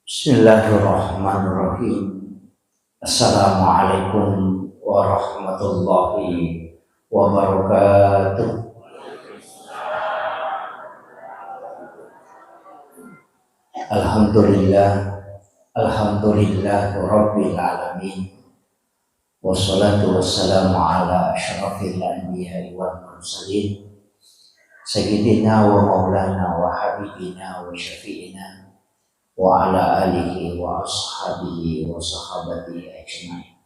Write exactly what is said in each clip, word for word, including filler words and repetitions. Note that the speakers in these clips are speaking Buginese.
Bismillahirrahmanirrahim. Assalamualaikum warahmatullahi wabarakatuh. Alhamdulillah, alhamdulillah rabbil alamin. Wassalatu wassalamu ala asyrafil anbiya'i wal mursalin, sayyidina wa maulana wa habibina wa syafi'ina wa ala alihi wa ashabihi wa sahabatihi ajma'in.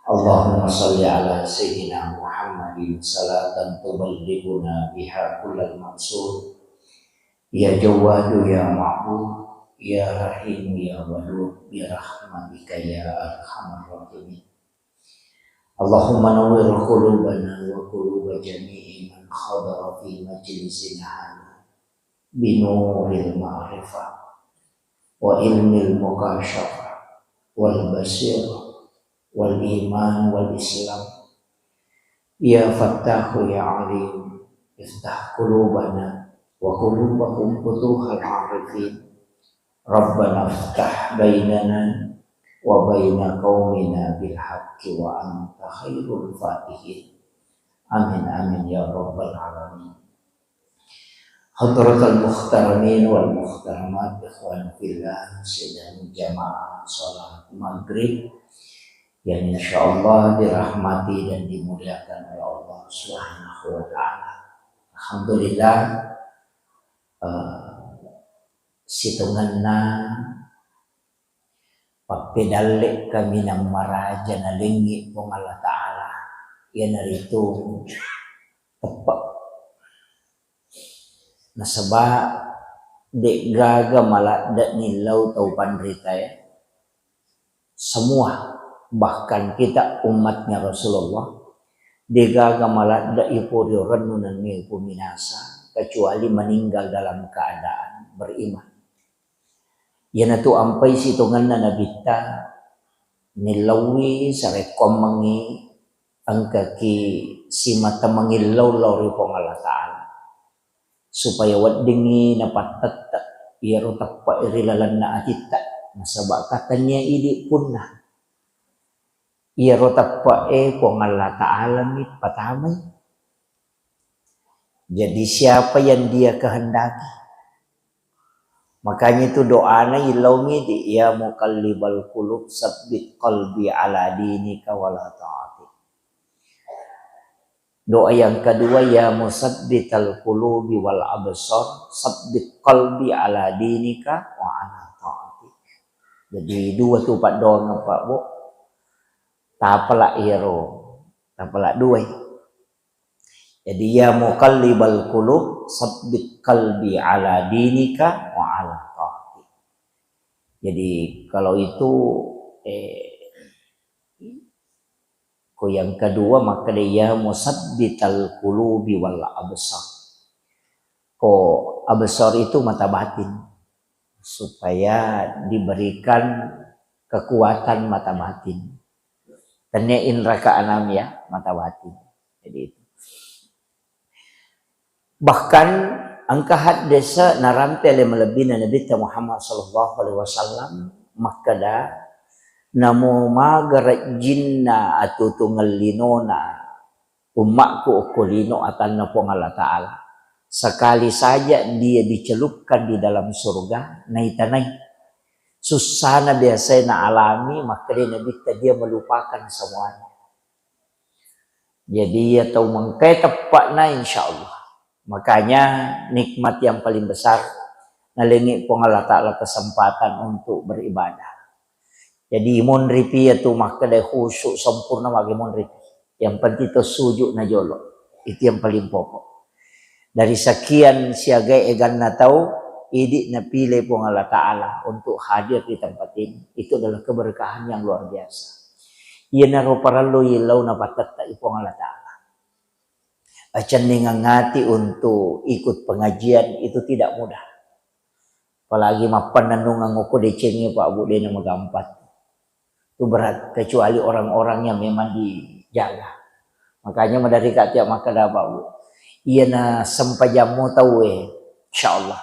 Allahumma salli ala sayyidina Muhammadin salatan tuballighuna biha kullal maqsud. Ya Jawwadu ya Ma'bud, ya Rahimu ya Wadud, bi rahmatika ya arhamar rahimin. Allahumma nawwir qulubana wa quluba jami'i man hadara fi majlisina hadza binuril ma'rifah wa ilmil mukasyafah wal basirah wal iman wal islam. Ya Fattahu ya Alim, iftah qulubana wa qulubahum futuhal arifin. Rabbana iftah bainana wa baina qaumina bil haqqi wa anta khairul fatihin. Amin, amin, ya rabbal alamin. Hadratal muhtaramin wal muhtaramat, ikhwan fillah, sidang jamaah salat maghrib yang insyaallah dirahmati dan dimuliakan oleh Allah Subhanahu wa taala. Alhamdulillah, eh, sitongenna pappedalle kaminang maraja nalengngi Puang Allah Ta'ala, iyanaritu teppe'. Nasaba de'gaga maladde nillau tau panritae, semua, bahkan kita umatnya Rasulullah, de'gaga maladde iporiyo rennu nennia ipominasa, kecuali meninggal dalam keadaan beriman. Iyanatu ampai sitongenna nabitta, nillauwi sarekkoammengngi engkaki simata mangillau lao ri Puang Allah Ta'ala, supaya weddingngi napattette iyaro teppe'e ri lalenna atitta, nasaba ka tennia idi punna. Iyaro teppe'e Puang Allah Ta'ala mi patamai. Jadi siapa yang Dia kehendaki. Makanya itu doana illaumi di, "Ya muqallibal qulub, tsabbit qalbi ala dinika wala ta'atik." Doa yang kedua, "Ya musabbital qulubi wal absar, tsabbit qalbi ala dinika wa ala ta'atik." Jadi dua tu paddoangeng, Pak, Bu. Tapala iyaro, tapala duai. Jadi, "Ya muqallibal qulub, tsabbit qalbi ala dinika wa ala ta'atik." Jadi, kalau itu, eh, ko yang kedua, maka dia, "Ya musabbital qulubi wal absar." Ko absar itu mata batin, supaya diberikan kekuatan mata batin. Tennia indra keenam ya, mata batin. Jadi itu. Bahkan engka haddese narampe ale malebbina Nabitta Muhammad sallallahu alaihi wasallam makkeda, "Namo maga rejjinna atutungeng linona ummakku okko lino atanna Puang Allah Ta'ala. Sekali saja dia dicelupkan di dalam surga, naitanai sussana biasai naalami," makkeda Nabitta, "dia melupakan semuanya." Jadi, iya tau mengkai teppa'na, insya Allah. Makanya, nikmat yang paling besar, nalengi Puang Allah Ta'ala kesempatan untuk beribadah. Jadi, monripi iya tu makkeda khusyuk sempurna magi monripi. Yang penting to sujud na jolo. Itu yang paling pokok. Dari sekian siaga eganna tau, idi napile Puang Allah Ta'ala untuk hadir di tempat ini. Itu adalah keberkahan yang luar biasa. Iyanaro parellu illau napattetta i Puang Allah Ta'ala. Acenningeng ati untuk ikut pengajian itu tidak mudah. Apalagi mappannennungeng okko decengnge, Pak Bu, dena magampang. Itu berat, kecuali orang-orang yang memang dijaga. Makanya maderri ka tiap makkeda, Pak Bu, iyana sempajammu tauwe, insya Allah.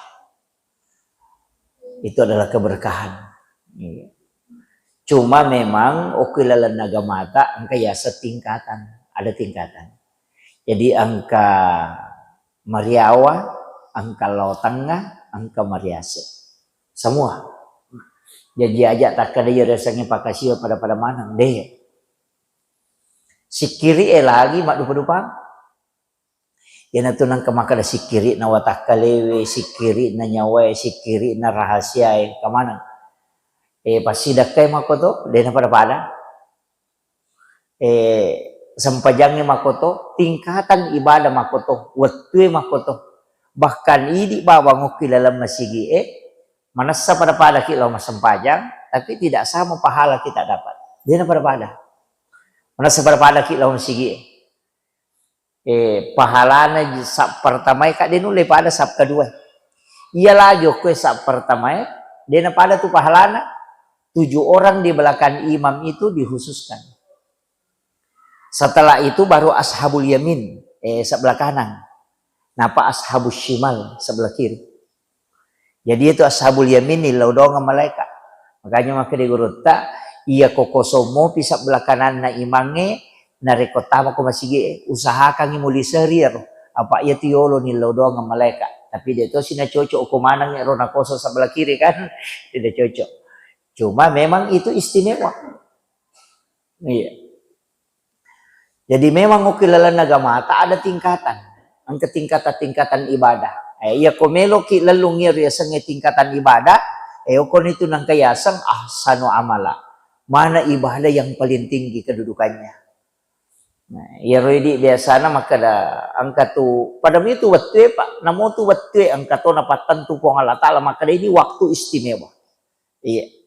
Itu adalah keberkahan. Iya. Cuma memang okko laleng agamata engka yaseng tingkatan, ada tingkatan. Jadi engka mariawa, engka lao tengnga, engka mariase. Semua. Jaji aja takkeda iya riasengnge pakkasiwiang pada-pada maneng, de. Sikkiri e lagi maddupa-dupang. Iyanatu nengka makkeda sikkiri'na watakkalewe, sikkiri'na nyawae, sikkiri'na rahasiae, kamaneng. Eh, passidakkae makkoto, de napada-pada. Eh, sempajangnge makkoto, tingkatan ibadah makkoto, wettue makkoto. Bahkan idi bawang okki laleng masigi'e, manessa pada-padaki lao massempajang, tapi tidak sama pahala kita dapat. De napada-pada. Manessa pada-padaki lao masigi'e. Eh, pahalana ji-, saf pertamae ka de nulle pada saf kedua. Iya lagi okko saf pertamae, de napada tu pahalana. Tujuh orang di belakang imam itu dikhususkan. Setelah itu baru ashabul yamin, eh, sebelah kanan. Napa ashabus shimal, sebelah kiri. Jadi itu ashabul yamin nillau doang malaika. Makanya makkeda gurutta, iya ko kosong mopi sebelah kananna imangnge, narekko tamako masigi e, usahakangngi muli seri ero. Apa iya tu yolo nillau doang malaika. Tapi de tosi nacocok ko maneng ero nakosong sebelah kiri kan, tidak cocok. Cuma memang itu istimewa. Iya. Jadi memang okki laleng agamata ada tingkatan. Engka tingkatan-tingkatan ibadah. Eh, iya ko meloki lellung iya riasengnge tingkatan ibadah, eh, okkoni tu nengka yaseng ahsanu amala. Mana ibadah yang paling tinggi kedudukannya? Nah, iyaro idi biasana makkeda engka tu, pada mi tu wettue, Pak, namo tu wettue engka to napattentu Puang Allah Taala makkeda ini waktu istimewa. Iya.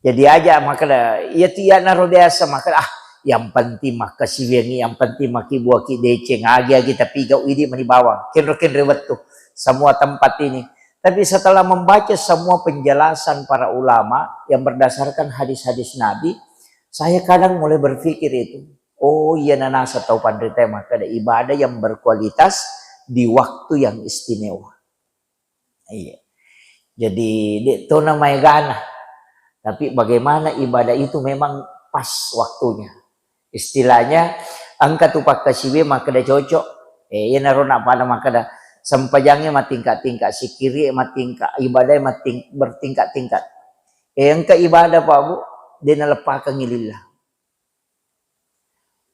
Jadi aja makkeda, iya tu iyanaro biasa makkeda, "Ah, yang penting makkasiwiangngi, yang penting makkibuaki deceng, agi-agi tapigau idi mani bawang, kenro-kenro wettu, semua tempat ini." Tapi setelah membaca semua penjelasan para ulama yang berdasarkan hadis-hadis Nabi, saya kadang mulai berpikir itu, "Oh iya, nanasa tau panrita makkeda ibadah yang berkualitas di waktu yang istimewa." Iya. Jadi, de' to namaegana. Tapi bagaimana ibadah itu memang pas waktunya. Istilahnya, engka tu pakkasiwiang makkeda cocok. Eh, iyanaro nappada makkeda, sempajangnge matingka-tingka, sikkiri matingka, ibadah mating-, bertingkat-tingkat. Eh, engka ibadah, Pak, Bu, de' naleppakengngi lillah.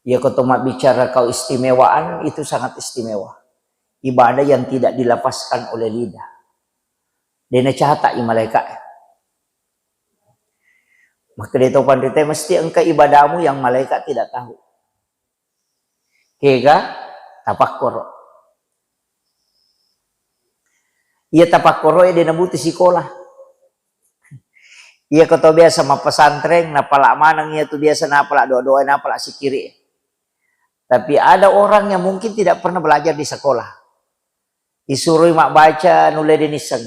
Iya ko to mabbicara keistimewaan, itu sangat istimewa. Ibadah yang tidak dilepaskan oleh lidah. De' nacatai malaika. Makkeda to panrita mesti engka ibadahmu yang malaikat tidak tahu. Kega tapakkoro. Iya tapakkoro e de' nabutu sikola. Iya ko to biasa mappesantreng, napala maneng iya tu biasa napala doa-doa, napala sikkiri. Tapi ada orang yang mungkin tidak pernah belajar di sekolah. Isuroi mabbaca nulle de' nisseng.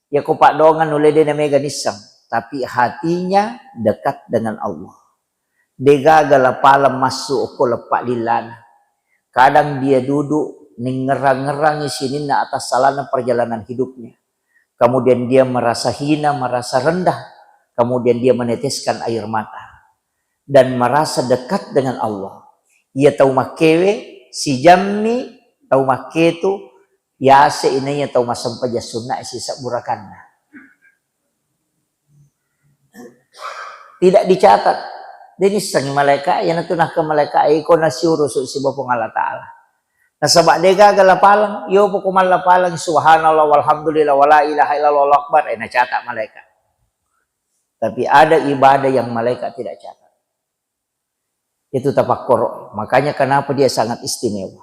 Iya ko paddoangeng nulle de' namega nisseng. Tapi hatinya dekat dengan Allah. De' gaga lapaleng massu okko leppa lillana. Kadang dia duduk ningngerang-ngerangi sininna atas salana perjalanan hidupnya. Kemudian dia merasa hina, merasa rendah. Kemudian dia meneteskan air mata. Dan merasa dekat dengan Allah. Iya tau makkewe, sijammi tau makketu, yase inaiya tau massempajang sunna e sisebbu rakanna. Tidak dicatat. De' nissengngi malaika, iyanatu nakke malaika, iko nasiurusu siba Puang Allah Taala. Nasaba de' gaga lapaleng, iyo poko mallapaleng, subhanallah, walhamdulillah, wala ilaha illallah, Allahu akbar, eh, nacatat malaika. Tapi ada ibadah yang malaika tidak catat. Itu tapakkoro. Makanya kenapa dia sangat istimewa.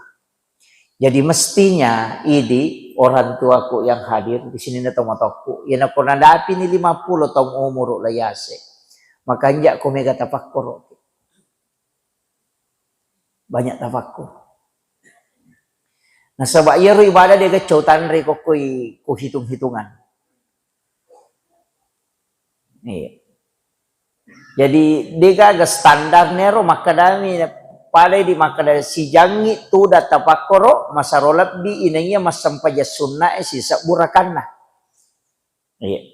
Jadi mestinya idi orang tuaku yang hadir di sini na tomatoakku, iya nako nadapi ni lima puluh taung umuru la yase. Makanja ko mega tapakkoro. Banyak tafakkur. Nasaba iyaro ibadah de' gaga cau tanre kokkoi ku hitung-hitungan. Iya. Jadi de' gaga standar nero makkedami, pada di makkeda sijangngi tuda tapakkoro masaro lebbi inaiya massempajang sunna e sisebbu rakanna. Iya.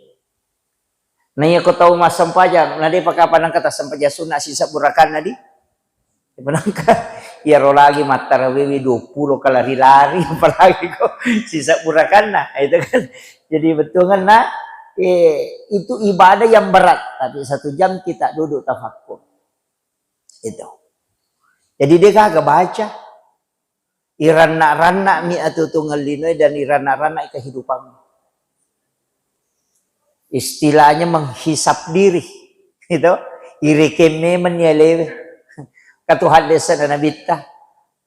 Na iya ko tau massempajang, na depa kapang nangka tassempajang sunna sisebbu rakanna di. Depa nangka iyaro lagi mattarawewi dua puluh kalari-lari, apalagi ko sisebbu rakanna, itu kan. Jadi bettuanna, eh, itu ibadah yang berat, tapi satu jam kita duduk tafakkur. Itu. Jadi de gaga baca. Iranna-ranna'mi atuo-tuongeng linoe dan iranna-ranna'i kehidupanmu. Istilahnya menghisap diri, gitu. Irekeng memeng ni alewe. Katuhadde sana nabitta.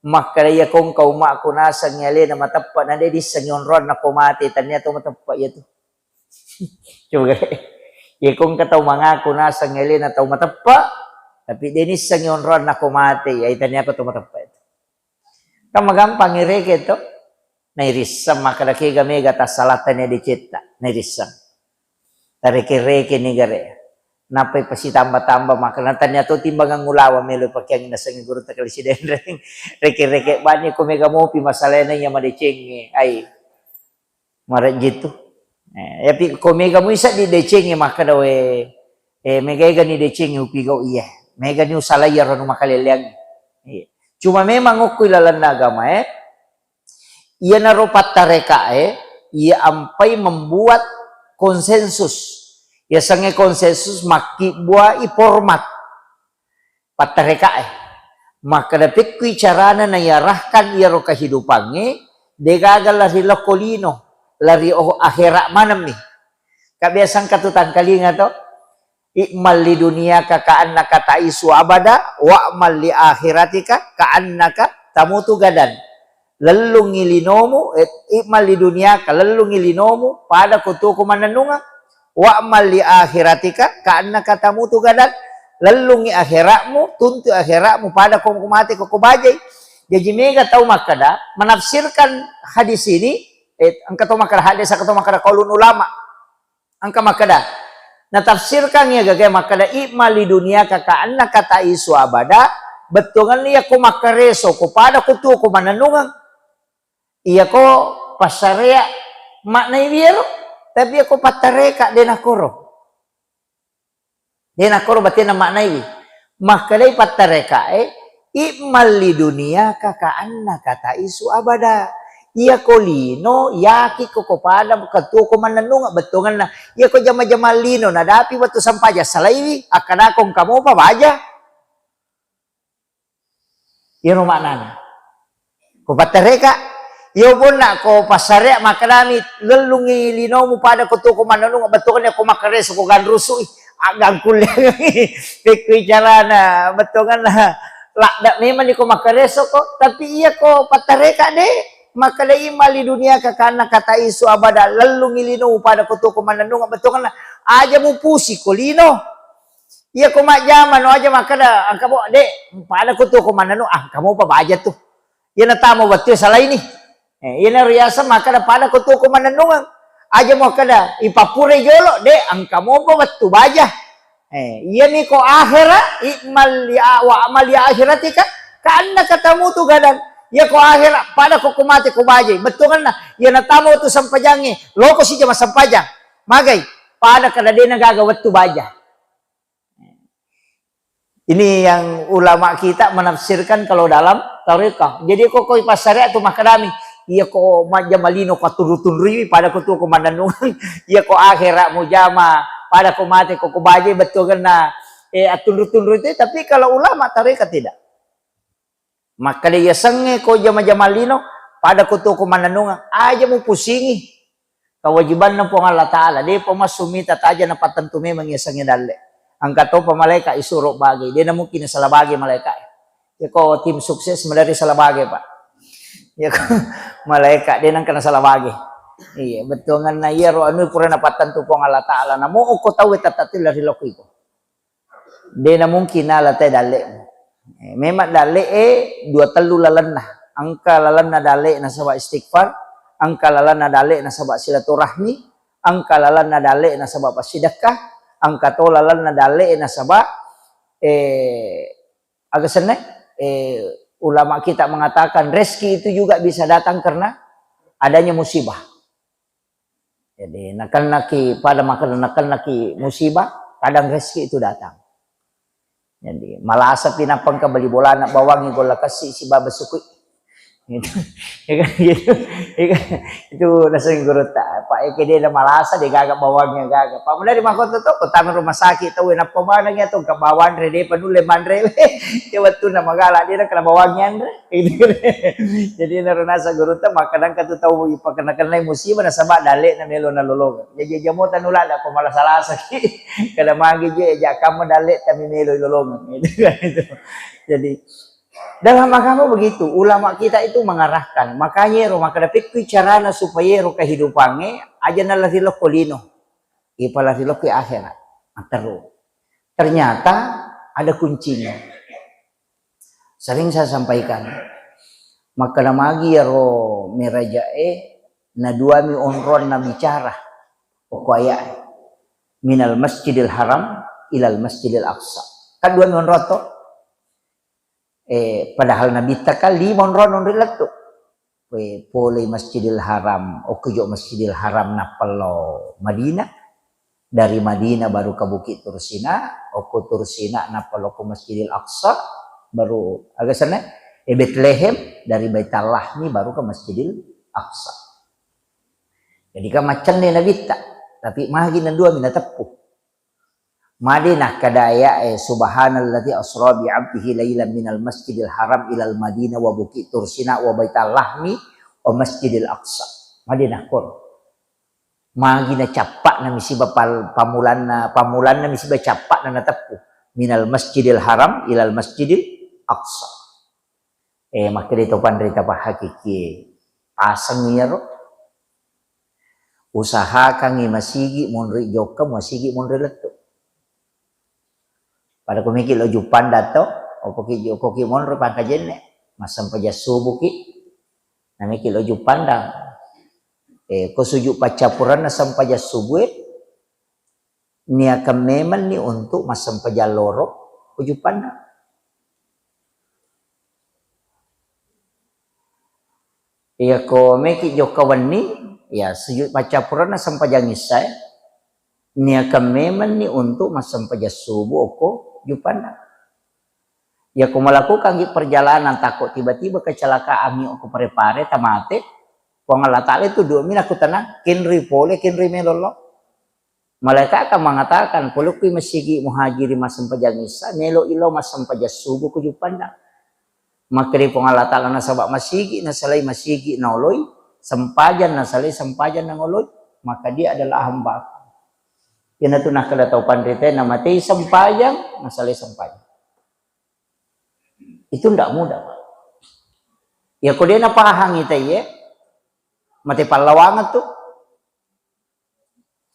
Makkeda iya kongka umma'ku naseng alena mateppa na de dissengi onroanna ko mate, tania to mateppa iya tu. Coba. Iya kongka tau mangaku naseng alena tau mateppa, tapi de nissengi onroanna ko mate, iya tania ko to mateppa itu. Kan magampang ireke to. Nairisseng makkeda kega mega tassalata ni decetta. Nairisseng. Tareke-reke ni gare. Nappai pasitamba-tamba makkeda tania to timbangan ulaweng melo pakeang nasengi guru takali sidenreng. Reke-reke bani ko mega mopi masalahna iya madecengnge. Ai. Marejjitu. Eh, yapi ko mega mui seddi decengnge makkeda we, eh, mega-ega ni decengnge upigau iya. Mega ni usalai iyaro nu makaleleang. Iya. Cuma memang okkui lalenna agama, eh. Iyanaro pattarekae, iya ampai membuat konsensus. Yasengnge konsensus makkibbuai format pattarekae. Makkeda pekkui carana naiarahkan iyaro kehidupangnge, degaga lari lokko lino, lari oh-, akhera manemmi. Kabiasang katu tangkalinga to, "I'mal li duniyaka ka'annaka ta'isu abada, wa'mal li akhiratika ka'annaka tamutu gadan." Lellungngi linomu, eh, i'mal li duniyaka, lellungngi linomu, pada ko tuo ko mannennungeng, wa'mal li akhiratika ka'annaka tamutu gadan, lellungngi akhera'mu, tuntui akhera'mu, pada ko, ko mate ko, ko bajai. Jaji mega tau makkeda, menafsirkan hadis ini, eh, engka to makkeda hadis, engka to makkeda qaulun ulama. Engka makkeda, natafsirkan iya gagae makkeda, "I'mal li duniyaka ka'annaka ta'isu abada," bettuanna iya ko makkareso, ko pada ko tuo ko mannennungeng. Iya ko passarea maknai wiero, tapi iya ko pattareka de nakoro. De nakoro batena maknai wi. Makkedai pattarekae, "I'mal li duniyaka ka'annaka ta'isu abada." Iya ko lino, yaki ko, ko pada, ko tuo ko mannennungeng bettuanna. Iya ko jama-jama lino, nadapi wettu sampajang salaiwi, akkadako engka mopa baja. Iyaro maknana. Ko pattareka, iyo bonna ko passarea makkedami, "Lellungngi linomu pada ko tuo ko mannennungeng," bettuanna ko makkareso ko ganrusui, aggangkulle. Pekkui carana, bettuanna ladda memang ni ko makkareso ko, tapi iya ko pattareka de, makkeda, "I'mal li duniyaka ka'annaka ta'isu abada," lellungngi linomu pada ko tuo ko mannennungeng, bettuanna aja mupusi ko lino. Iya ko majjama no aja makkeda, "Engka mo, de, pada ko tuo ko mannennungeng, ah, engka mopa baja tu." Iya natama wettu salaini. Eh, iyana riaseng makkeda pada ko tuo ko mannennungeng. Aja mo makkeda, "Ipappurai jolo, de, engka mopa wettu baja." Eh, iyami ko akhera, "I'mal li a-, wa'mal li akhiratika ka'annaka tamutu gadan." Iya ko akhera, pada ko, ko mate ko bajai. Bettuanna, iya natama wettu sempajangnge, loko sijama sempajang. Magai, pada kada dena gaga wettu baja. Ini yang ulama kita menafsirkan kalau dalam tarekat. Jadi ko, ko passarea tu makkedami, iya ko majjama lino ko attunru-tunrui pada ko tuo ko mannennungeng, iya ko akhera mujama pada ko mate ko, ko bajai bettuanna, eh, attunru-tunrui itu, tapi kalau ulama tarekat tidak. Makkeda yasengnge ko jama-jama lino, pada ko tuo ko mannennungeng, aja mupusingi. Kewajibanna Puang Allah Ta'ala, depa massu mita taja napattentu memang yasengnge dalle. Engka topa malaeka isuro bage, de namungkin nasala bage malaeka. Iya ko tim sukses maderri sala bage, Pak. Iya ko malaeka de nengka nasala bage. Iya, bettuanna iyaro anu pura napattentu Puang Allah Ta'ala. Namo okko tau e tattatu lari lokko iko. De namungkin nala te dalle'mu. Eh, memang dalle'e dua tellu lalenna. Engka lalenna dalle nasaba istighfar, engka lalenna dalle nasaba silaturahmi, engka lalenna dalle nasaba passidekka, engka to lalenna dalle nasaba, eh, aga senna, eh, ulama kita mengatakan rezeki itu juga bisa datang karena adanya musibah. Jadi, nakennaki, pada makkeda nakennaki musibah, kadang rezeki itu datang. Jadi, malasa pi nappa engka bali bolana bawangngi golla kessi sibawa besukui. Gitu. Iya kan? Gitu. Iya kan? Itu naseng gurutta. Pak, eke de na malasa, de gaga bawangngi gaga. Pak, mudari makkoto to, ko tama rumah sakit tau, nappa maneng ya to, engka bawang anre, de pa nulle manre. Iya, wettunna magala, de na kena bawangngi anre. Gitu. Jadi, naro naseng gurutta, makkeda engka tu tau ipakena-kenai musibah, nasaba dalle'na melo nalolongeng. Jadi, jamo tanulada ko malasa-lasaki. Kada magi je, ja kamma dalle'ta mi melo ilolongeng. Gitu kan itu. Jadi, dalam agama begitu, ulama kita itu mengarahkan. Makanya ero makkeda, pekkui carana supaya ero kehidupannya aja nalari lokko lino. Ipalari lokko akhirat. Matteru. Ternyata ada kuncinya. Sering saya sampaikan, makkeda magi iyaro mirajae, na duami onronna bicara, okko aya'e, "Minal Masjidil Haram ilal Masjidil Aqsa." Kan duami onrong to? Eh, padahal Nabitta kan lima onrong onri lettu. Pole Masjidil Haram, okko jo Masjidil Haram nappa lao Madinah, dari Madinah baru ke Bukit Tursina, okko Tursina nappa lao ke Masjidil Aqsa, baru aga sana, eh, Betlehem, dari Baitallahmi baru ke Masjidil Aqsa. Jadi kan maccenne Nabitta, tapi magi na duami nateppu. Made nakkeda aya'e, "Subhanalladzi asra bi 'abdihi lailan minal masjidil haram ilal madinah wa Bukit Tursina wa Baital Lahmi wa Masjidil Aqsa." Made nakkoro. Magi na cappa'na misiba pal-, pamulanna, pamulanna misiba cappa'na nateppu. "Minal masjidil haram ilal masjidil aqsa." Eh, makkeda to panrita pahakiki, paseng iyaro. Usahakangngi masigi monri jokka, masigi monri lettu. Pada ko meki lo Juppandang to, okoki, okoki monri pangkajenne, massempajang subuki. Na meki lo Juppandang. Eh, ko sujud paccappuranna sempajang subue, niakan memenni untuk massempajang loro ko Juppandang. Iyako meki jokka wenni, ya, sujud paccappuranna sempajang issae, niakan memenni untuk massempajang subuh okko Juppandang. Iyako melakukangngi perjalanan, takko tiba-tiba kecelakaangngi okko Pare-Pare, tamate, Puang Allah Ta'ala itu dua mina kutana, kenri pole, kenri melollo. Malaika'ka mengatakan, "Polokkui masigi muhajiri massempajang isya, melo ilo massempajang subuh ko Juppandang." Makkeda Puang Allah Ta'ala, "Nasaba masigi nasalai masigi naoloi, sempajang nasalai sempajang naoloi, maka dia adalah hamba-Ku." Iyanatu nakkeda tau panrita, namatei sempajang, nasalai sempajang. Itu ndak mudah, Pak. Iyako de napahangi taiye, mate pallawangeng tu.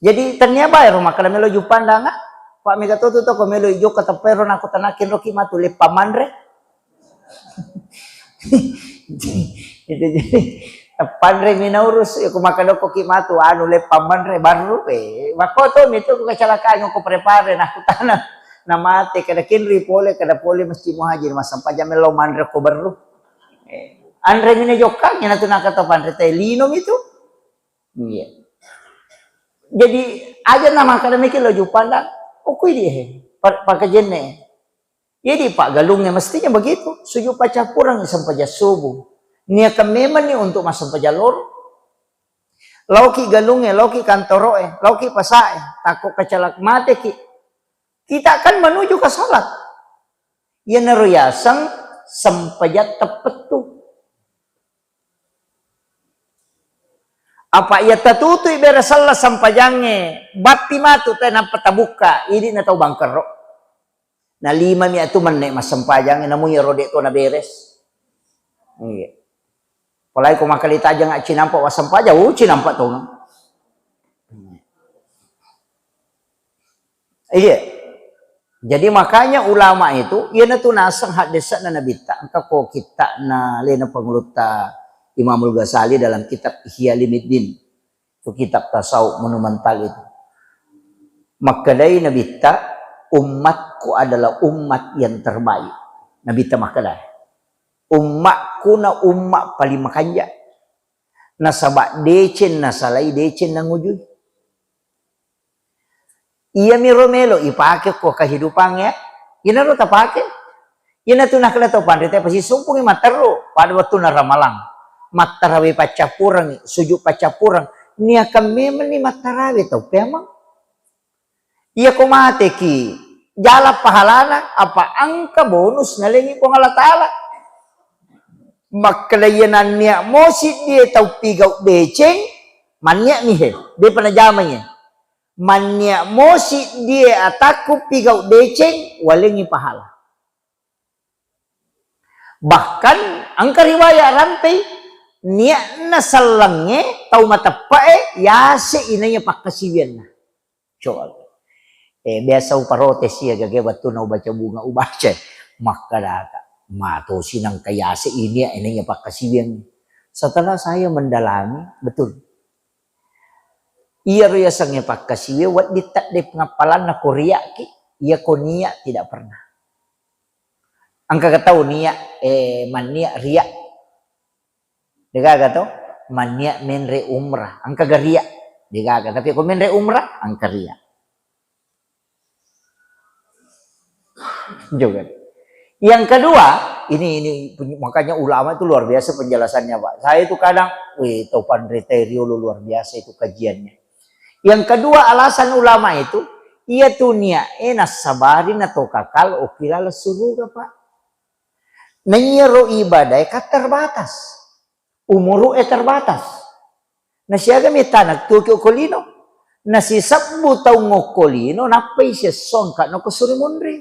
Jadi, tennia baero makkeda melo Juppandang, ah. Pak, mega to tu toko melo jokka teppero, nako tanakin roki matu leppang manre. Itu jadi, teppanre mi naurus, ya, ku makkeda ko ki matu, anu, leppang manre, barru, eh, makko to mi tu kecelakaan ko Pare-Pare, nakutana, namate, kada kenri pole, kada pole mesti muhajir, massempajang melo manre ko barru. Eh, anre mi najokka, ina tu nakata panre te lino mi tu. Iya. Jadi, aja na makkeda meki lo Juppandang, okui di, eh, pa-, pakajenne. Jadi, Pak, galungnge mestinya begitu. Sujud paccappurangngi sempajang subuh. Niakan memenni untuk massempajang loro. Laoki galungnge, laoki kantoroe, laoki pasae, takko kecelak mateki. Kita kan menuju ke salat. Iyanaro yaseng sempajang teppettu. Apa iya tatutui bere sella sempajangnge, bappi matu te nappa tabukka, idi na tau bangkerro. Na lima mi atu menne massempajangnge, namu iyaro de to na beres. Iya. Apalagi ko makkeda tajang cinampa wassempajang, uh, cinampa tongeng. Iya. Jadi makanya ulama itu, iyanatu naseng haddesa'na Nabitta, engka ko kitta'na alena Pangulutta Imamul Ghazali dalam kitab Ihya Ulumuddin. Itu kitab tasawuf monumental itu. Makkedai Nabitta, "Ummatku adalah umat yang terbaik." Nabitta makkeda, "Ummakku na umma paling makanja. Nasaba deceng nasalai, deceng nangujui." Iyamiro melo ipake ko kehidupangnge, inaro tapake. Iyanatu nakkeda tau panrita, pasisumpungi matteru pada wettunna ramalang. Mattarawe paccappureng, sujud paccappureng. Niakang memenni mattarawe tau peameng. Iyako mateki, jala pahalana, apa engka bonus nalengi Puang Allah Ta'ala. Makkeda iya nannia mosi die tau pigau deceng, mannia mihe, depa najamai. Mannia mosi die atakku pigau deceng, walengi pahala. Bahkan engka riwayat rampei, niatna sellengnge tau mateppe'e yase inaiya pakkasiwianna. Coba. Eh, biasa uparotes iya gage wettunna ubaca bunga ubaca. Makkedaka, matosi nangka yase inia inaiya pakkasiwiang. Setelah saya mendalami, betul. Iyaro yasengnge pakkasiwiang, wedding tedde pengappalanna ko riakki, iya ko niat tidak pernah. Engka tau niat, eh, manniat riak. Degaga to, manniat menre umrah, engka ga riak. Degaga, tapi ko menre umrah, engka riak. Juga. Yang kedua, ini ini peny- makanya ulama itu luar biasa penjelasannya, Pak. Saya itu kadang, wih, tau panrita riolo luar biasa itu kajiannya. Yang kedua, alasan ulama itu, iya tu niat e nasabari na to kakal okilala suruga, Pak. Naiyaro ibadah e kan terbatas. Umuru e terbatas. Nasiaga metana tuoki okko lino. Nasisebbu taung okko lino, nappai siesso engka noko suri munri.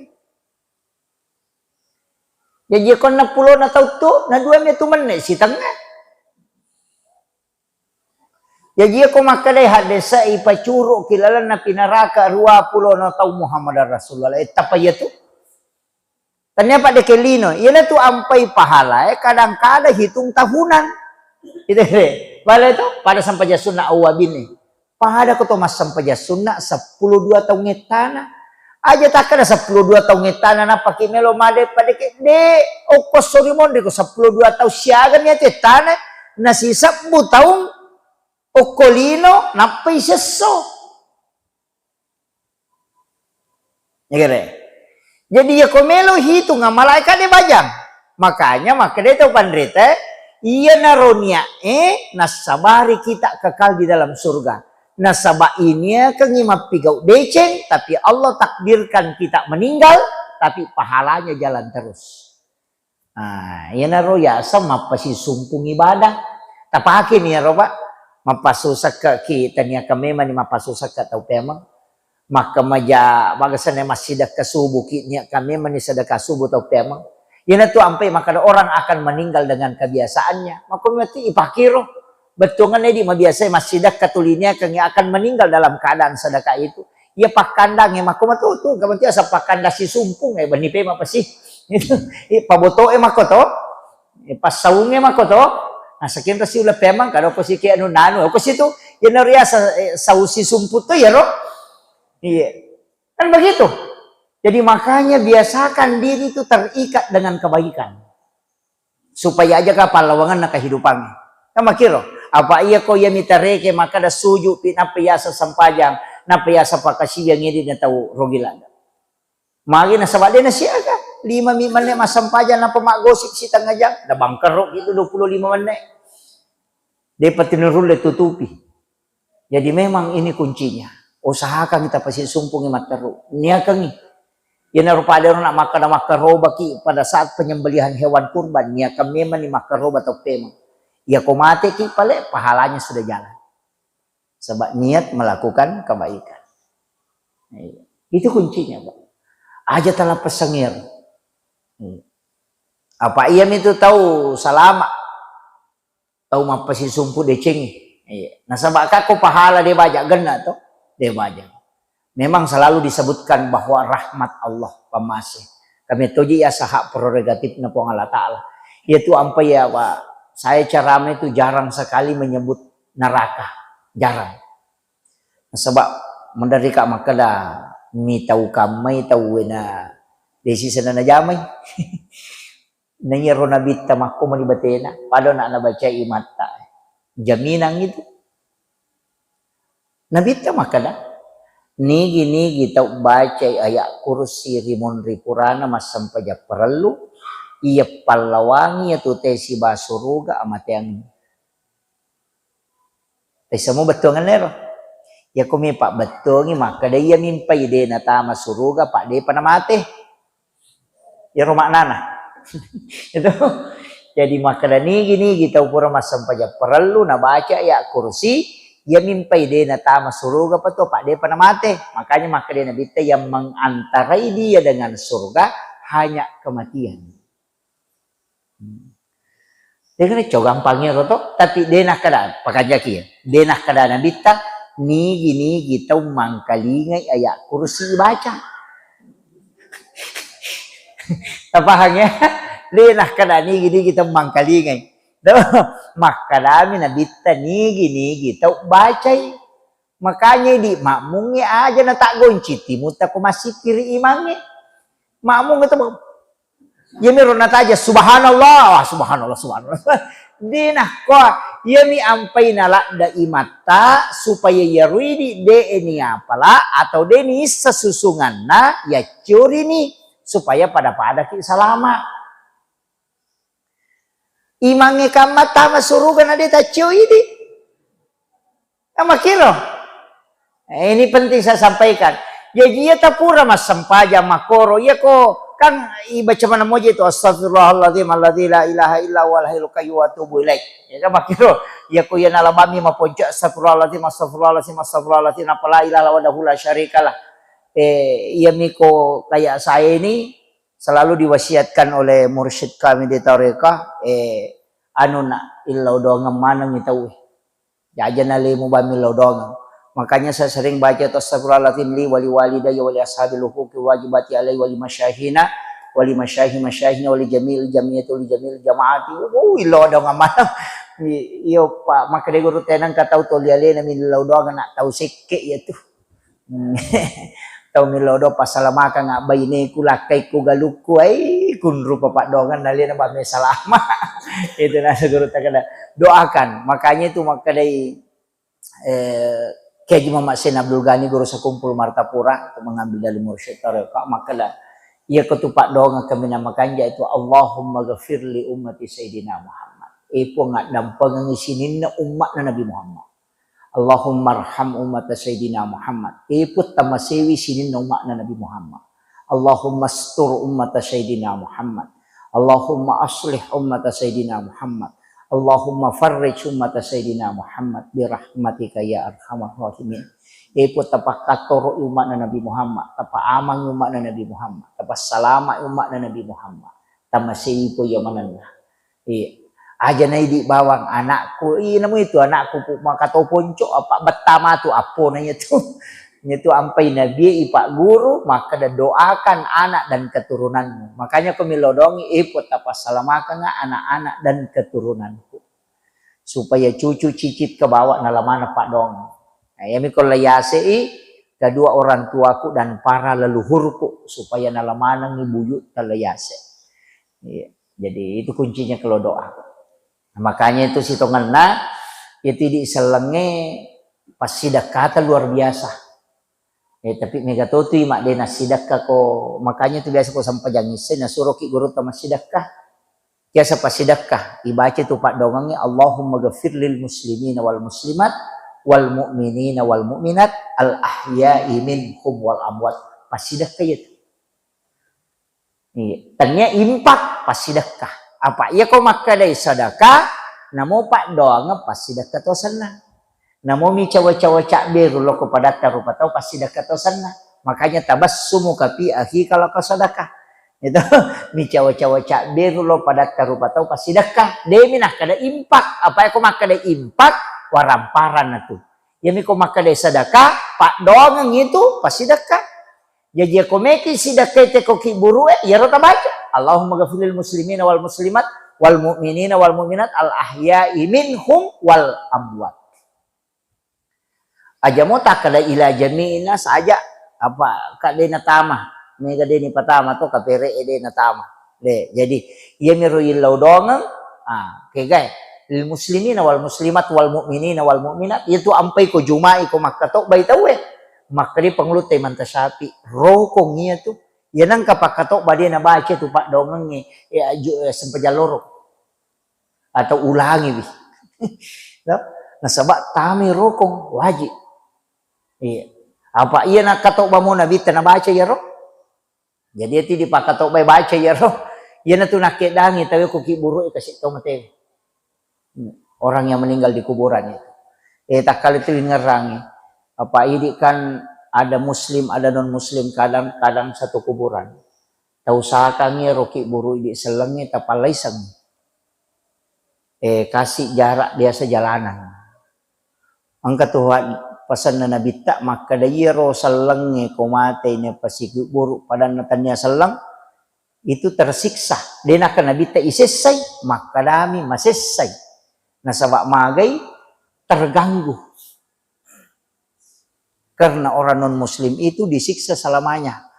Jaji ko enneppulona tau tu, na dua metu menne sitengnga. Jaji ko makkedai haddesa ipacuru ki lalenna pinaraka dua pulona tau Muhammad Rasulullah. Eh, tapa iya tu. Tania pada ke lino, iyanatu ampai pahalae kadang-kadang hitung tahunan. Gitu, bale to, pada sampajang sunna awwabin ni. Pada ko to massampajang sunna seppulo dua taung ettana. Aja takkada seppulo dua taung ettana napaki melo made pada ke de okko sori monri ko seppulo dua taung siaga ni ettana nasisebbu taung okko lino nappai sesso. Jadi iya ko melo hitung malaika de bajang. Makanya makkeda tau panrita, iyanaro niat e nasabari kita kekal di dalam surga. Nasaba iniakengi mappigau deceng, tapi Allah takdirkan kita meninggal, tapi pahalanya jalan terus. Ah, iyanaro yaseng mappasisumpungi ibadah. Tapakeni iyaro, Pak. Mappasusakkaki, taniakan memang ni mappasusakkaki tau peameng. Makkamaja bagasanna massidekka subuh ki, niakan memang ni sedekah subuh tau peameng. Iyanatu ampai makkeda orang akan meninggal dengan kebiasaannya. Makko mati ipakiro. Bettuanna di mabiasa massidekka tuli niakan akan meninggal dalam keadaan sedekah itu. Iya pakkandangnge makko matu tu, engka matu asa pakkandang sisumpung, eh, benni pema pasi. Itu, eh, pabotoe makko to, eh, passaungnge makko to. Nah, saking rasi ula pemang, kada ko sike anu nanu, ko situ, iya nariasa, eh, sau sisumpung to, iya ro. Iya. Kan begitu. Jadi makanya biasakan diri itu terikat dengan kebaikan. Supaya aja ka pallawanganna kehidupangnge. Kan makkiro, apa iya ko iya mitareke makkada suju pi nappa yasa sampajang, nappa yasa pakkasiwiang idi na tau rogi ladda. Magi nasaba de nasiaga, lima mi menne massampajang nappa maggosip sitengnga jang, na bangkerro gitu dua puluh lima menne. Depa tinurulle tutupi. Jadi memang ini kuncinya. Usahakan kita pasi sumpungi matteru. Niakangi. Iyanaro pada ro nak makkada makkarobaki pada saat penyembelihan hewan kurban, niakan memang ni makkaroba tau pemang. Iya ko mateki pale pahalanya sudah jalan. Sebab niat melakukan kebaikan. Iya. Itu kuncinya, Pak. Aja tala pesengir. Iya. Apa iya mitu tau salama. Tau mappasisumpu decengngi. Iya. Nasaba ka ko pahala de baja genna to, de baja. Memang selalu disebutkan bahwa rahmat Allah pamase. Kami toji ya hak prerogatifna Puang Allah Ta'ala. Yaitu ampai ya, Pak, saya ceramah itu jarang sekali menyebut neraka. Jarang. Nasaba maderri ka makkeda mitau kammai tau wena desi senana jamai. Na iyaro nabitta makko mani batena, pada nak nabacai matta. Jaminang itu. Nabitta makkeda, Nigi-nigi tau bacai ayat kursi ri munri purana massempajang parellu, iya pallawangi iyatu tau siba suruga amateangngi. Taissemo bettuangenna ero. Iyako mi pabbettuangi makkeda iya mimpai de natama suruga, pa depa namate. Iyaro maknana. Itu. Jadi makkeda nigi-nigi tau pura massempajang parellu nabaca ayat kursi, iya mimpai de natama suruga pa to, pa depa namate. Makanya makkeda Nabitta yang mengantarai dia dengan surga hanya kematian. Hmm. De'na co gampang iyaro to, tapi de nakkeda, pakanjaki ya. De nakkeda Nabitta, nigi-nigi tau mangkalingai ayat kursi baca. Tapahang ya? De nakkeda nigi-nigi tau mangkalingai. Makkedami Nabitta, nigi-nigi tau bacai. Makanya di makmungnge aja na taggonci timutta ko massikkiri imangnge. Makmung itu, iyamiro nataja, "Subhanallah, wah, subhanallah, subhanallah." De nakko, iyami ampai naladda imatta supaya iyaro idi de ni apala atau de ni issa susunganna, yaccurini supaya pada-padaki salama. Imangnge kamma tama suruga na de taccio idi. Amakkiro. Eh, ini penting saya sampaikan. Jaji iya tapura massempajang makkoro, iya ko kan ibaca mana moje itu, "Astagfirullahaladzim alladzi la ilaha illa huwal hayyul qayyum wa atubu ilaih." Ya kan, makkiro. Iya ko iya nalabami maponco, "Astagfirullahaladzim, astagfirullahaladzim, astagfirullahaladzim, apa la ilaha wahdahu la syarikalah." Eh, iya miko kayak saya ini selalu diwasiatkan oleh mursyid kami di tarekat, eh, anu nak, illau doangeng maneng tau. Jaja nalemu bami lau doangeng. Makanya saya sering baca tu, "Astagfirullahaladzim li wali walidayya wali ashabil huquqi wajibati alai wali masyaykhina wali masyayikhi masyayikhna wali jamil jamiyati wali jamil jamaati." Oh, ilo dong amanang. Iyo, Pak, maka de guru tenang ka tau toli alena mi lau doangeng nak tau sekke ya tu. Tau mi lau doang pasalamakang baineku, lakkaiku, galukku, ai kunrupa paddoangeng nalena bame salama. Itu nasa guru takada. Doakan. Makanya itu makkedai eh, Kiai Haji Muhammad Zain Abdul Ghani, guru sekumpul Martapura, untuk mengambil dari mursyid tarekat, makkeda, iya ketupat doang kami nama kanja itu, "Allahumma ghafir li ummati Sayyidina Muhammad." Eh, Puang, addampengeng sininna ummatna Nabi Muhammad. "Allahumma arham ummata Sayyidina Muhammad." Eh, Puang, tamasewi sininna ummatna Nabi Muhammad. "Allahumma astur ummata Sayyidina Muhammad. Allahumma aslih ummata Sayyidina Muhammad. Allahumma farrij ummata Sayyidina Muhammad birahmatika ya arhamar rahimin." Epo tapakkattoro umma'na Nabi Muhammad, tapaamangi umma'na Nabi Muhammad, tapassalama umma'na Nabi Muhammad. Tamasei po iya manenna. Iya. Aja na idi bawang anakku, ina mu itu anakku pu-, maka to ponco apa betta matu appona iya tu. Iya tu ampai nabie ipagguru, makkeda, "Doakan anak dan keturunanmu." Makanya ko millau doangi, "Eh, Puang, tapassalamakengnga anak-anak dan keturunanku." Supaya cucu cicit ke bawah nala maneng paddoangeng. Nah, iyami ko layasei kedua orang tuaku dan para leluhurku supaya nala manengngi buyutta layase. Iya. Jadi, itu kuncinya kalau doa. Nah, makanya itu sitongenna, itu di sellengnge passidekkata luar biasa. Eh, tapi mega to tu imak de nassidekka ko, makanya tu biasa ko sempajang issai nasuroki gurutta massidekka. Biasa passidekka, ibaca tu paddoangengnge, "Allahumma ghafir lil muslimina wal muslimat wal mu'minina wal mu'minat al ahya'i minhum wal amwat." Passidekka iya tu. Iya. Tennia infak, passidekka. Apa iya ko makkedai sedekah, namo paddoangeng, passidekka to senna. Namo micawa-cawa cabberu loko padatta rupa tau, passidekka to senna. Makanya, "Tabassumuka fi akhika laka sadaqah." Itu, micawa-cawa cabberu lo padatta rupa tau, passidekka. Demi nakkeda infak. Apa iya ko makkeda infak, waramparang tu. Iyami ko makkeda sedekah, paddoangeng itu, passidekka. Jaji, ko meki sidekkai teko ki burue, iyaro tabaca, "Allahumma ghafir lil muslimina wal muslimat wal mu'minina wal mu'minat al ahya'i minhum wal amwat." Aja mo takkeda ila jami'ina saja, apa, ka de natama, mega de ni patama to, kapere e de natama. De, jadi, iyamiro illau doangeng, ah, kegae, lil muslimina wal muslimat wal mu'minina wal mu'minat, itu ampai ko jumai ko makkatobbai tauwe. Makkeda pangulutta Imam Tasyafi'i, rokong iyatu, iya nengka pakkatobba de nabaca tu paddoangengnge, e, aju-, e, sempajang loro. Atau ulangiwi. No? Nasaba tami rokong, wajib. Iya. Apa iya nakkatobba mo Nabitta nabaca iyaro? Jadi, iyatu dipakatobbai baca iyaro. Iyanatu nakkedangi tauwe ko kibburu'e kasi to matewe. Hmm. Orang yang meninggal di kuburan itu. Eh, takkale tu ingerrangi. Apa idi kan ada muslim, ada non muslim, kadang-kadang satu kuburan. Tausahakangi ro kibburu idi sellengnge tapallaisengngi. Eh, kasi jarak biasa jalanan. Engka tu had-, pasenna Nabitta makkeda, iyaro sellengnge ko matei napasikibburu padanna tania selleng, itu tersiksa. De nakka Nabitta isessai, makkedami masessai. Nasaba magai terganggu. Karena orang non muslim itu disiksa selamanya.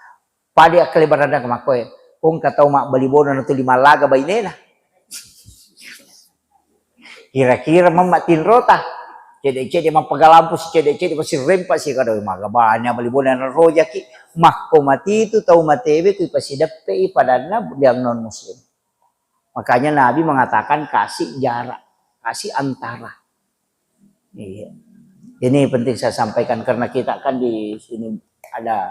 Pada akkalebaranna makkoe, ko engka tau mabbali bola na tuli mallaga bainena. Kira-kira memma tinrota. Cede-cede mappagalampu si cede-cede pasti rempa si kada maga bana bali bola na rojaki. Makko mati itu tau matewe kui pasti deppe i padanna yang non muslim. Makanya Nabi mengatakan kasih jarak, kasih antara. Iya. Ini penting saya sampaikan karena kita kan di sini ada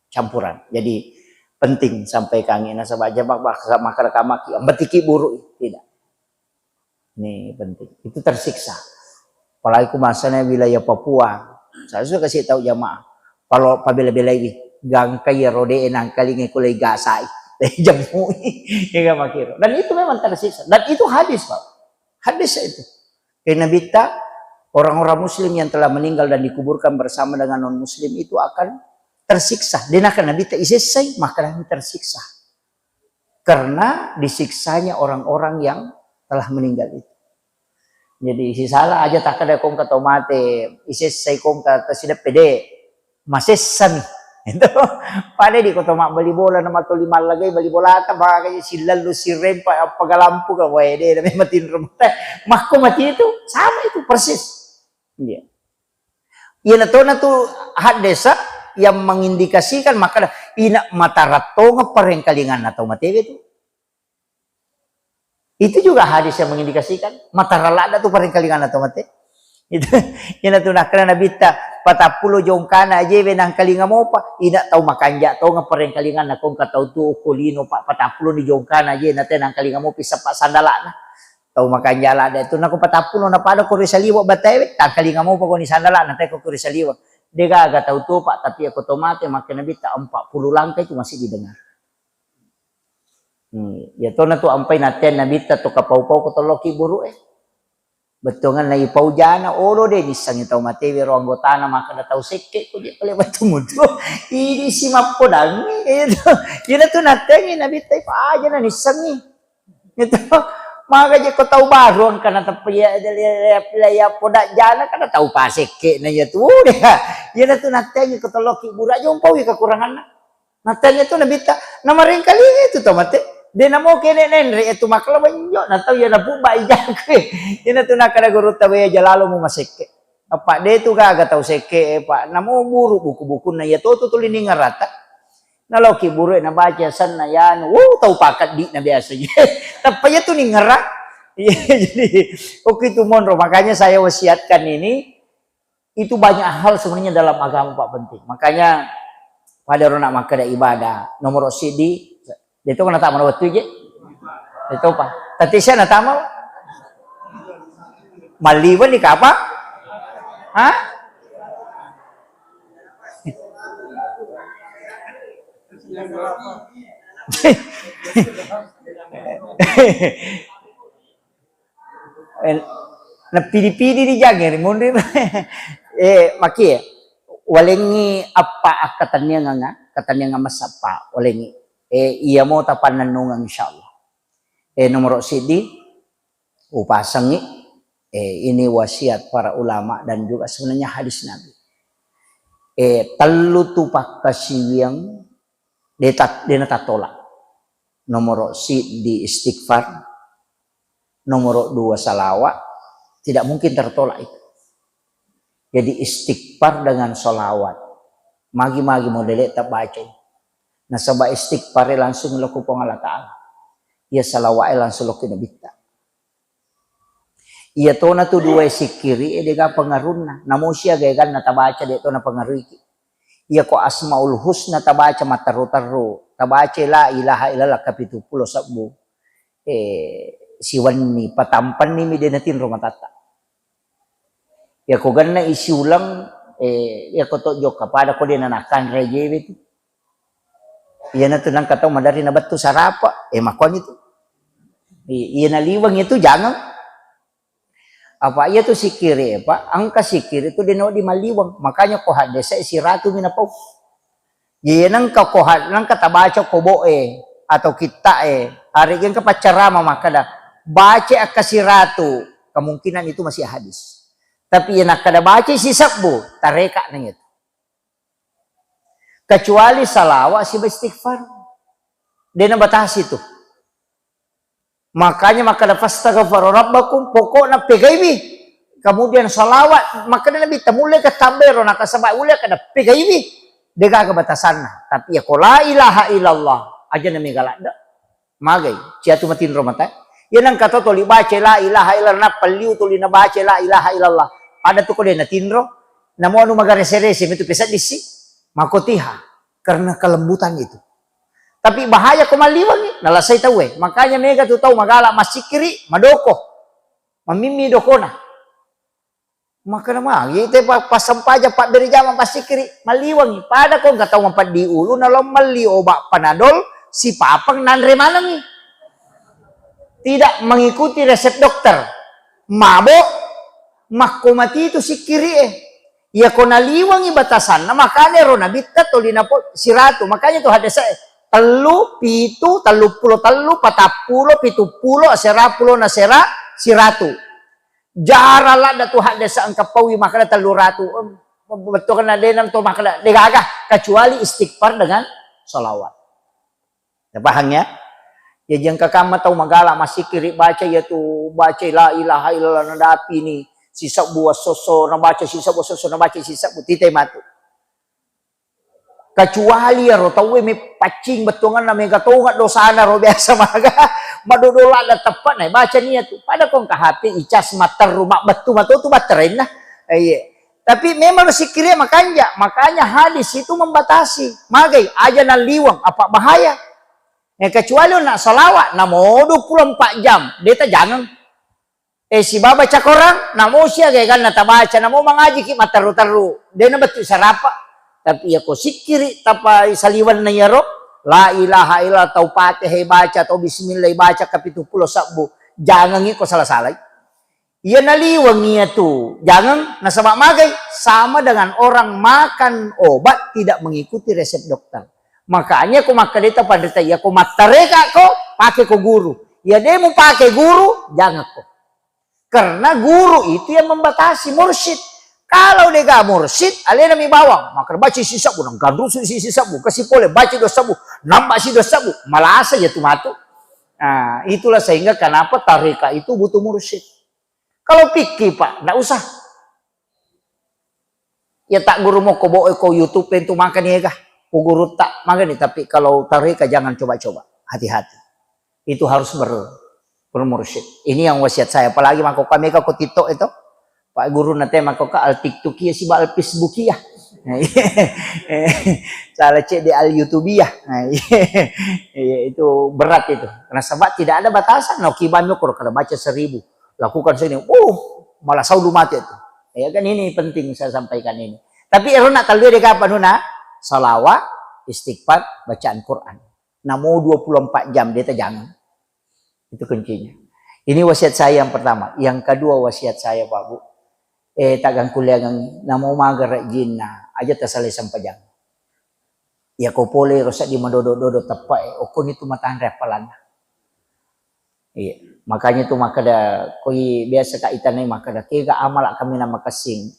campuran. Jadi penting sampaikan ini nasaba aja mak-, mak-, maka kamaki, ambati kiburu tidak. Ini penting. Itu tersiksa. Apalagi ku masanya wilayah Papua. Saya sudah kasih tahu jamaah. Kalau pabela-belai, gangkai ya rode nangkalingi kulai gasai. Jamui. Ya, makiro. Dan itu memang tersiksa. Dan itu hadis, Pak. Hadis itu. Kayak Nabi ta, orang-orang muslim yang telah meninggal dan dikuburkan bersama dengan non muslim itu akan tersiksa. Dia akan Nabi ta isessai, maka tersiksa. Karena disiksanya orang-orang yang telah meninggal itu. Jadi, sisala aja takkeda kongka to mate, isessai kongka to sideppe de, masessami. Itu. Pada di kota mabbali bola na matoli mallagai bali bolata, maka sillallu sirempa appagalampu ka wae de, na memang tinro mate. Makko mati itu, sama itu persis. Iya. Iyana tona tu haddesa yang mengindikasikan makkeda ina matarattonga parengkalinganna tau matewe tu. Itu juga hadis yang mengindikasikan matarat ladda tu parengkalinganna tau mate. Itu iyana tu nakkeda Nabitta patappulo jongkana ajewe nangkalinga mopa, ina tau makanja tonga parengkalinganna kongka tau tu okko lino pa patappulo ni jongkana aje nate nangkalinga mopi sappa sandalana. Tau makanja ladde tu nako patappulo na pada kori saliweng bataewe, tangkalinga mopa koni sandala na teko kori saliweng. Degaga tau topa, tapi ako to mate makkeda Nabitta empat puluh langkah itu masih didengar. Hmm, ya tona tu ampai naten Nabitta to kapau-pau ko tolloki buru e. Bettuangan na ipau jana, olo de nissangi tau matewe ro anggotana makkeda tau sekke ko je pale battu mutu. Idi si mappodangi itu. Ina tu natengi Nabitta ipa aja na nissangi. Itu, maka je ko tau baru engka na teppa ya, ya, ya, ya, ya, poda jana kada tau pasekke na ya tu. Iyana tu natengi ko tolloki buru aja umpaui kekuranganna. Natengi tu Nabitta, na marengkalinga itu to mate. De namo kene nenre itu makala banjo na tau ya na pubba ijaku. Iyana tu nakkeda guru tawe aja lalo mu masekke. Apa de tu gaga tau sekke e, Pak. Namo buru buku-bukunna iya to tu tuli ningerata. Naloki buru e nabaca senna yanu, wuh, tau pakaddi na biasa. Tappa iya tu ningera. Iya, jadi, oke itu monro. Makanya saya wasiatkan ini, itu banyak hal sebenarnya dalam agama, Pak, penting. Makanya pada rona makkeda ibadah, nomor sidi, Deto kena tama wettu je. Deto pa. Tati sia na tama. Maliweng ni kapa? Ha? Eh, napidi-pidi di jangge ri munri. Eh, makie. Walengngi appa akkatenniangenga, katenniangang massappa, walengngi. Eh, iyamo tapannennungeng insyaallah. Eh, nomoro siddi, upasengngi, eh, ini wasiat para ulama dan juga sebenarnya hadis Nabi. Eh, tellu tu pakkasiwiang de tat-, de natattolak. Nomoro siddi istighfar, nomoro dua salawat, tidak mungkin tertolak itu. Jadi istighfar dengan salawat, Magi-magi modele' tabbacai. Nasaba' istighfar e langsung lao ko Puang Allah Ta'ala. Iya salawat e langsung lao ko Nabitta. Iya tona tu dua sikkiri e de'ga pengaruhna. Namo siaga eganna tabaca de' tona pengaruhiki. Iya ko Asmaul Husna tabaca matteru-teru, tabaca la ilaha illallah kapitu pulo sebbu. Eh, siwenni patampanni mi de' natinro matatta. Iya ko ganna isi uleng, eh, iya ko to jokka pada ko de' nanakkanre jewe tu. Iyanatu nengka tau maderri nabettu sarapa, eh, makkuani tu. I-, iya naliweng itu jangang. Apa iya tu sikkiri, Pak? Engka sikkiri tu de' nawedding malliweng. Makanya ko haddese' siratu mi napau. Iya nengka ko ha-, nengka tabaca kobo e atau kitta e, aregga engka paccarama makkada, baca akka siratu, kemungkinan itu masih hadis. Tapi iya nakkada baca sisebbu, tareka na iya tu. Kecuali salawat siba istighfar. De' nabatasi tu. Makanya makkada fastaghfiru rabbakum, pokokna pegaiwi. Kemudian salawat, makkada Nabi, tamulle ke tambero, nakasaba ulle kada pegaiwi. De'gaga batasanna. Tapi iya ko la ilaha illallah, aja na mega ladde'. Magai, ciatu matinro mata. Iya nengka to toli baca la ilaha illallah, nappa liu toli nabaca la ilaha illallah. Pada tu ko de' natinro, namo anu magarese-rese mitu peseddissi. Makotiha, karena kelembutan itu. Tapi bahaya ko malliwengi, nalasai tauwe. Makanya mega tu tau magala massikkiri, madoko. Mamimmi dokona. Makkada magi te pa-, passempajang pabbere jama passikkiri, malliwengi. Pada ko engka tau mapaddi ulu, nalo melli obat panadol, sipapang nanre manengi. Tidak mengikuti resep dokter. Mabo, makko mati tu sikkiri e. Iya ko naliwengi batasanna, makanya ero nabitta toli napo siratu. Makanya tu hadese' tellu, pitu, telluppulo tellu, patappulo, pituppulo, asera pulona sera, siratu. Jarang ladde' tu haddese' engka paui makkada tellu ratu. Em, bettuanna de' na to makkada de'gaga, kecuali istighfar dengan salawat. Ya, paham ya? Ya, jangka kamma tau magala massikkiri baca iya tu, baca la ilaha illallah nadapi ni sisebbu esso-esso, nabaca sisebbu esso-esso, nabaca sisebbu, titai matu. Kecuali iyaro tauwe me paccing bettuanganna mega tonga dosana ro biasa maga, madodo ladde' teppe'na baca ni iya tu. Pada ko engka H P icas matteru mabbettu mato tu batterenna. Eh, iya. Tapi memang sikkiri makanja, makanya hadis itu membatasi. Magai aja nalliweng apa bahaya. Eh, kecuali onna salawat, namo dua puluh empat jam, de' tajangeng. Eh, sibawa baca Quran, namo siaga eganna tabaca, namo mangajiki matteru-teru, de' nabettu sarapa. Tapi iya ko sikkiri tapa saliwenna iyaro, la ilaha illallah, tau Fatihah baca, tau bismillah baca, kapitu pulo sebbu, jangangi ko sala-salai. Iya naliweng iya tu, jangan nasaba magai, sama dengan orang makan obat tidak mengikuti resep dokter. Makanya ko makkadeta panrita iya ko mattareka ko, pake ko guru. Iya de' mupake guru, jangan ko. Karena guru itu yang membatasi, mursyid. Kalau de'ga mursyid, alena mi bawang. Maka baca sisebbu, nang gandru sisebbu, kasi pole baca dua sebbu, nambah si dua sebbu, malasa ya tu matu. Nah, itulah sehingga kenapa tareka itu butuh mursyid. Kalau fikih, Pak, ndak usah. Ya tak guru mau ko bo-, ko YouTube itu makan ya kah? Ko guru tak makan nih, tapi kalau tareka jangan coba-coba. Hati-hati. Itu harus ber-, bermursyid. Ini yang wasiat saya. Apalagi mako kami ko TikTok itu. Pak guru nate mako ka al TikTokia si ba al Facebookia. Salah cek di al YouTubia. Iya, itu berat itu. Karena sebab tidak ada batasan. No kibami kalau kada baca seribu, lakukan sini. Uh, malah saulu mati itu. Ya kan, ini penting saya sampaikan ini. Tapi erona talue de' kapanuna, salawat, istighfar, bacaan Quran. Namo dua puluh empat jam de' tajangeng. Itu kuncinya. Ini wasiat saya yang pertama. Yang kedua wasiat saya, Pak Bu, eh, tagang kuliah namo maga rajinna, aja tasalai sempajang. Iya ko pole ro seddi madodo-dodo teppe e, okkoni tu matanre appalanna. Iya, makanya tu makkada koi biasa ka itanai makkada kega amala kaminang makessing.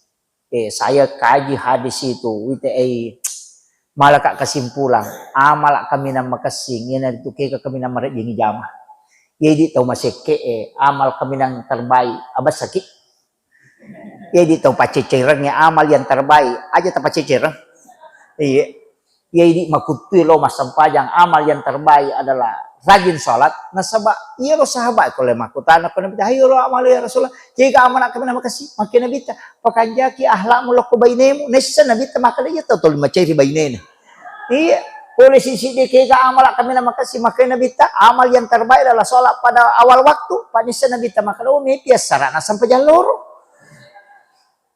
Eh, saya kaji hadis itu, wite ei, malaka kesimpulan, amala kaminang makessing, iyanaritu kega kaminang marejjing jama. Jadi tau masekke e, amal kaminang terbaik, abessaki. Jadi tau pacecerengnge amal yang terbaik, aja tapacecere. Iya. Iya, idi makkuttui lo massempajang, amal yang terbaik adalah rajin sholat. Nasaba iyaro sahabat ko le makkutana ko Nabi, "Hayo lo amal ya Rasulullah." Kega amal kami nama kasih, makkeda Nabitta, "Pakanjaki akhlakmu lokko bainemu." Nessa Nabitta makkeda iya tau toli macai ri bainena. Iya. Pole sisi de kega amal kami nama kasih, makkeda Nabitta, "Amal yang terbaik adalah sholat pada awal waktu." Pak nessa Nabitta makkeda, "Oh, mepi assarana sempajang loro."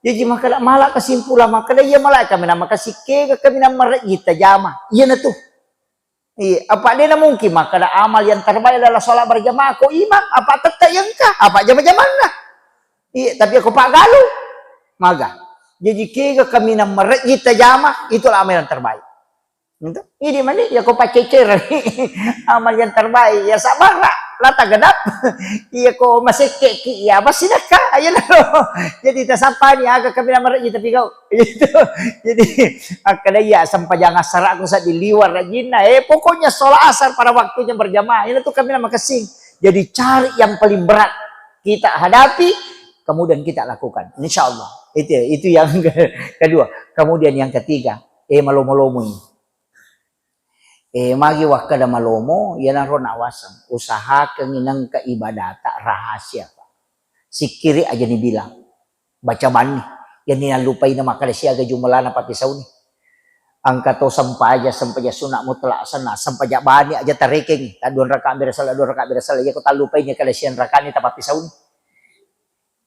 Jaji makkeda, mala kesimpulan makkeda, iya mala kami nama kasih, kega kami nama marejji tajama. Iya na tu. Iya, apa de na mungkin makkeda amal yang terbaik adalah sholat berjamaah ko imam, apa tette yang ka, apa jama-jamanna. Iya, tapi aku pak galu, maga. Jaji kega kami nama marejji tajama, itulah amal yang terbaik. Gitu. Ini mani ya ko pacecer amal yang terbaik ya sabar lah, la tagenap. Iya ko masekke ki ya apa sidakka aja lo. Jadi tasampani aga kami nama marejji tapi kau. Gitu. Jadi akkeda iya sempajang asar aku saat di liwar rajinna. Eh, pokoknya sholat asar pada waktunya berjamaah. Ini tuh kami nama kesing. Jadi cari yang paling berat kita hadapi, kemudian kita lakukan. Insya Allah. Itu itu yang kedua. Kemudian yang ketiga, eh malomo-lomoi. Eh, magi wakkeda malomo, iyanaro nawaseng. Usahakengngi nengka ibadata rahasia, Pak. Sikkiri aja nibilang. Baca banni. Iyanni nallupaina makkeda siaga jumelana pappisauni. Engka to sempaja, sempaja sunat mutlak senna, sempaja bani aja tarekengngi. Tadduang raka bere sala, dua raka bere sala. Iya ko tallupaini kada siang rakani tapappisauni.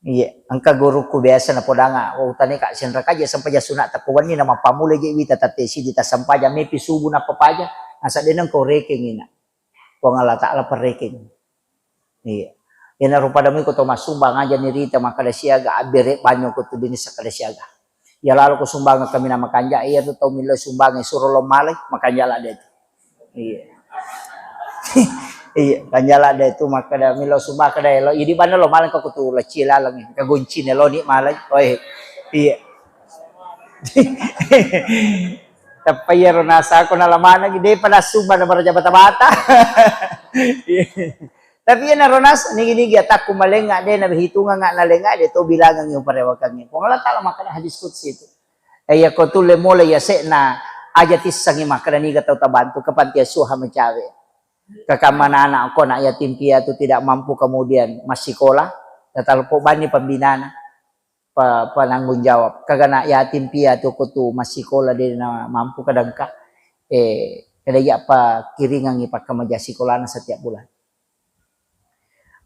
Iya, engka gurukku biasa napodanga, "Oh, utane ka senrakaje sempaja sunat takko wenni na mappammula je wita tatte sidi tasempaja mepi subuh nappa paja, nasaba de nengko rekeng ina. Puang Allah Ta'ala parekeng." Iya. Ina rupa dami ko to masumbang aja ni rita makkeda siaga, abbere banyo ko tu bini sakkeda siaga. Iya lalo ko sumbangeng kami na makanja, iya tu tau millau sumbangeng suro lo malai, makanja ladde tu. Iya. Iya, kanjala de tu makkeda millau sumbang kada elo. Idi banna lo malai ko tu lacci laleng, kagunci ne lo ni malai. Oi. Iya. Tappa iyaro nasa ko nala maneng de pada sumbang na maraja bata-bata. Iya. Tapi iyanaro nasa nigi-nigi atakku malenga de na hitungang na lenga de to bilangang yang parewakangnge. Puang Allah Ta'ala makkeda hadis qudsi itu. Eh, iyako tulle mulai yase'na aja tissengngi makkeda niga tau tabantu ke panti asuhan macawe. Kekamana anak ko anak yatim piatu tidak mampu kemudian massikola, tatalpo banni pembinana, pe-, penanggung jawab. Kaga anak yatim piatu ko tu massikola de na mampu kadangka, eh, kada iya pa kiringangi pakkamaja sikolana setiap bulan.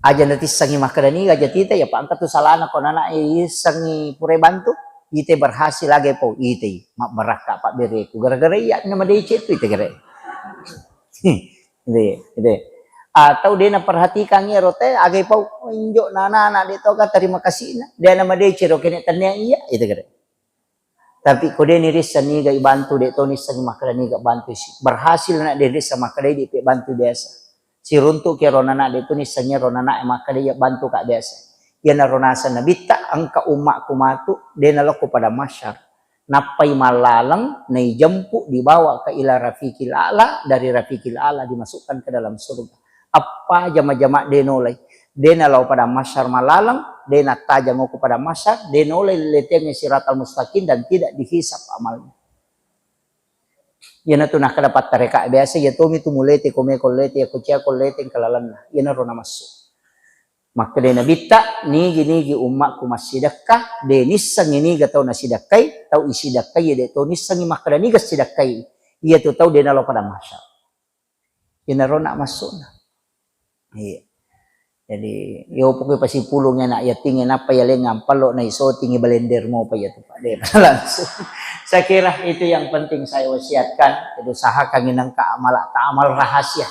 Aja natissengngi makkeda niga aja tita, ya pa engka tu salana ko nana e issengngi purai bantu, ite berhasil aga pau, ite mabbarakka pabbereku, gara-gara iya na madeceng tu ite gare. Ide, ide. Atau de naperhatikan ero te aga pau, injo nana anak de toga terima kasihna, de na madeceng ro kene tennea iya, ite gare. Tapi ko de nirissa niga ibantu, de to nissengi makkeda niga bantu isi. Berhasil na de rissa makkeda idi pe bantu biasa. Siruntu ke ro nana de to nissengi ro nana e makkeda iya bantu ka biasa. Iyanaro nasa nabitta engka ummakku matu de nalokko pada masyar. Nappai mallaleng naijempu dibawa ke ila rafiqil a'la, dari rafiqil a'la dimasukkan ke dalam surga. Appa jama-jama de nolai, de nalao pada masyar malaleng, de nattajang ko pada masyar, de nolai letengnge siratal mustaqim dan tidak dihisab amalnya. Iyanatu nakkeda pattareka biasa, iya tomi tu mulete ko meko lete, iya ko cia ko lete engka lalenna. Iyanaro namassu. Makkeda nabitta, nigi-nigi ummakku massidekka, de nissengi niga tau nasidekkai, tau isidekkai de to nissengi makkeda niga sidekkai. Iya tu tau de nalao pada masyar. Inaro nak masukna. Iya. Jadi, yo pokoknya pasipulung anak yatim, nappa yaleng ampalo na isotingi balender mo pa iya tu, Pak. De, langsung. Saya kira itu yang penting saya wasiatkan. Jadi, usahakan nengka amal, tak amal rahasia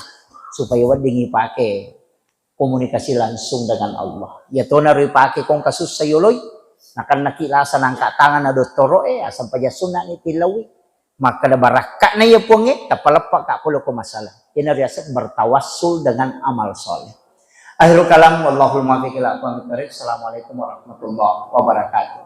supaya weddingi pakai komunikasi langsung dengan Allah. Ya tona ripake kong kasussa yoloi, nakannaki lasa nangka tangan na dottoro e, asam paja sunna ni tilawi. Makkeda barakka'na iya Puangnge, tappa leppa ka pole ko masalah. Ina riaseng bertawassul dengan amal soleh. Akhirul kalam, wallahul muwaffiq ila aqwamit thariq. Assalamualaikum warahmatullahi wabarakatuh.